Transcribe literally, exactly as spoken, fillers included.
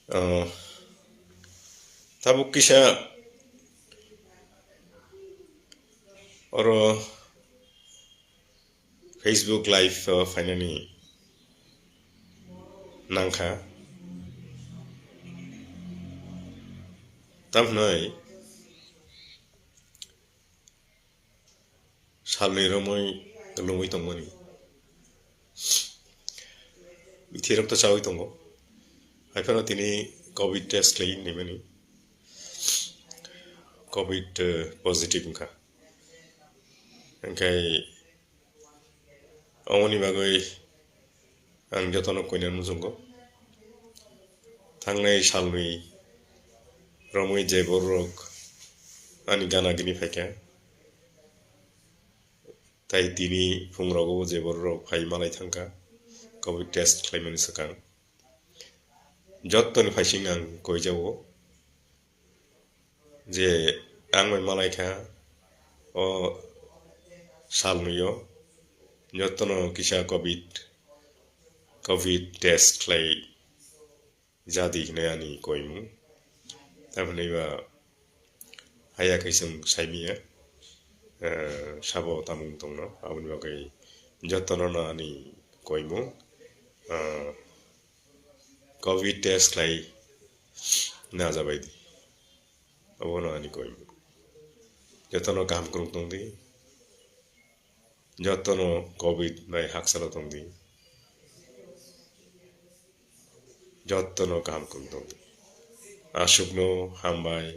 Ah, tabuk kisa oro Facebook Live o phainani nangkha. Tamhnai salni romwi lungwi tongmani. Bithirok to chawi tongo. Haiphano tini covid test khlai hinwi mani. Covid, eh, positive wngkha. Hingkhai omoni bagwi ang jotono koina muchungo. Thangnai salni romwi je bororok ani gana gini phaikha, tai tini phungrogo je bororok phai malai thangkha covid test khlaimani swkang. Jottoni phaising ang koijago je ang bai malaikha o salnwi o jotono kisa covid, covid test khlai jadi hinwi ani koimung. Tamhinwi ba haya khe chwng saimanya, eh, sabo tamung tongno, aboni bagwi jotono no ani koimung, eh, covid test khlai najabaidi. Obono ani koimung. Jotono kaham kwrwng tongdi. Jotono covid bai haksalo tongdi. Jotono kaham kwrwng tongdi. Aswkno hambai.